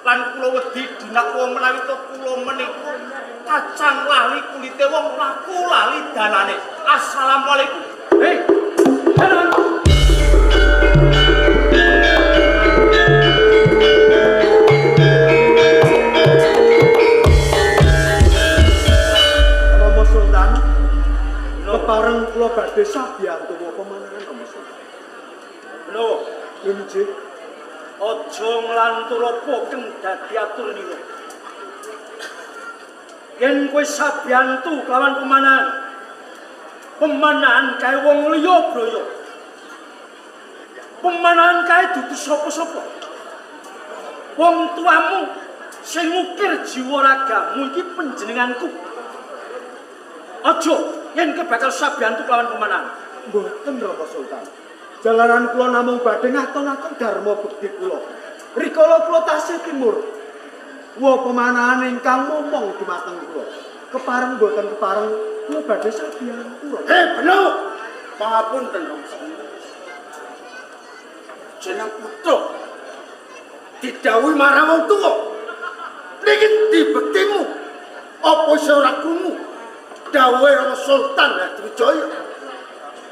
Lan kula wedi dinakwa menawi to kula menika kacang lali kulite wong laku lali danane. Assalamualaikum. Hei, Danang. Rama Sultan, kepareng kula badhe sabiyantu pemanahan Rama Sultan. Menawa Injih, aja nglantur apa keng dadi atur nira. Yen kowe sabiyantu kelawan pemanahan, pemanahan kae wong liya braya. Pemanahan kae dudu sapa-sapa. Wong tuamu sing ngukir jiwa ragamu iki panjenenganku. Aja yen kowe bakal sabiyantu kelawan pemanahan. Mboten Rama Sultan. Jalaran kula namung badhe ngatonaken dharma bekti kula. Rikala kula tasih timur, wa pemanahan ingkang momong dumateng kula. Kepareng mboten kepareng kula badhe sabiyantu. Hei, Beno. Pangapunten Rama. Jeneng putra didhawuhi marang wong tuwa. Niki dibektimu. Apa iso ora krungu dawuhe Rama Sultan Hadiwijaya?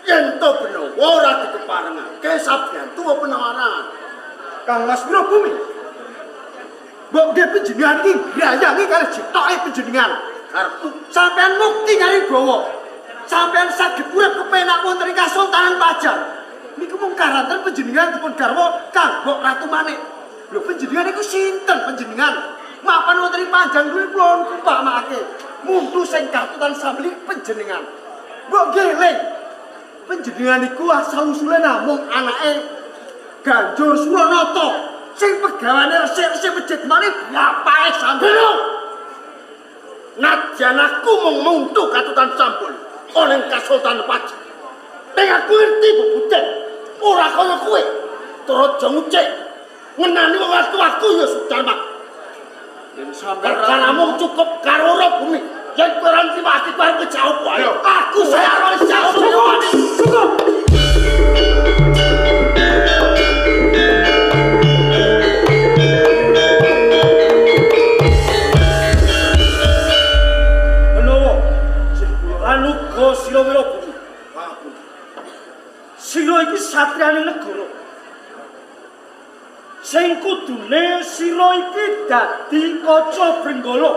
Yen to Benawa ora dikeparengake sabiyantu penawaran. Kang Mas Wirabumi. Mbok nggih panjenengan iki grayangi kalih jitoke panjenengan. Karepku Sampeyan mukti ngaribawa. Sampeyan saged urip kepenak wonten ing Kasultanan Pajang. Niku mung karanten panjenengan dipun garwa Kang Mbok Ratu Manik. Lho panjenengan niku sinten panjenengan? Mapan wonten ing Pajang kuwi kula kumpamake. Muntu sing katutan sambeli panjenengan. Mbok ngeling. Panjenengan niku asal usule namung anake Ganjur Suranata sing pegawane resik-resik masjid manik bapake sampeyan. Nadyan aku mung muntu katutan sampul ana ing Kasultanan Pajang. Ning aku ngerti bebuden ora kaya kowe. Tur aja ngucek ngenani wong tuaku ya Sudarma. Yen sampeyan perkaramu cukup karo ora bumi. Yen kowe ora nrimo aku arep jawab wae. Aku saya ora jawab. Cukup. Menawa lan uga sira Wirabumi. Sira iki satriyane negara. Sing kudune sira iki dadi kaca brenggala.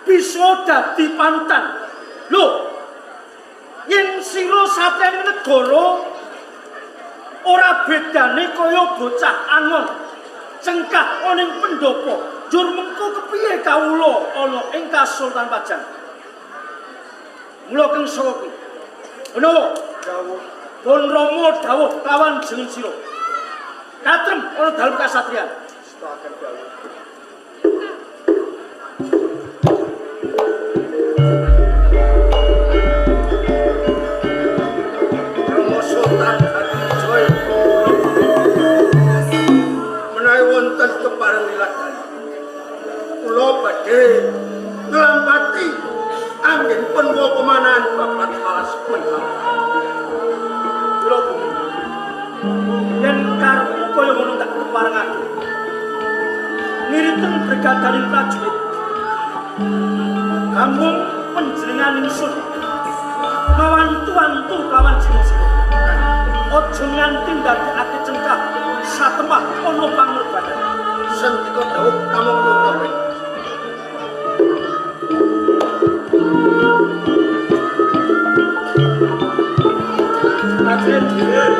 Bisa dadi panutan. Lho, yen sira satriyane negara ora bedane kaya bocah angon cengkah ana ing pendopo, njur mengko kepiye kawula ana ing Kasultanan Pajang. Mula keng saka kuwi. Menawa Dawuh pun Rama dawuh kawan jeneng sira. Katrem ana dalem kasatriyan. Setaken dawuh. Rama Sultan Hadiwijaya menawi wonten kepareng liladan kula badhe nglampati anggenipun wa pemanahan babat alas menika. Wirabumi, yen karepmu kaya ngono tak keparengake. Ngiriteng brigadaning prajurit. Kamung panjenengan ingsun mawantu-wantu kawan jeneng sira. Aja nganti ndadekake cengkah satemah ana pangorbanan. Sendika dawuh namung nuwun. Prajurit.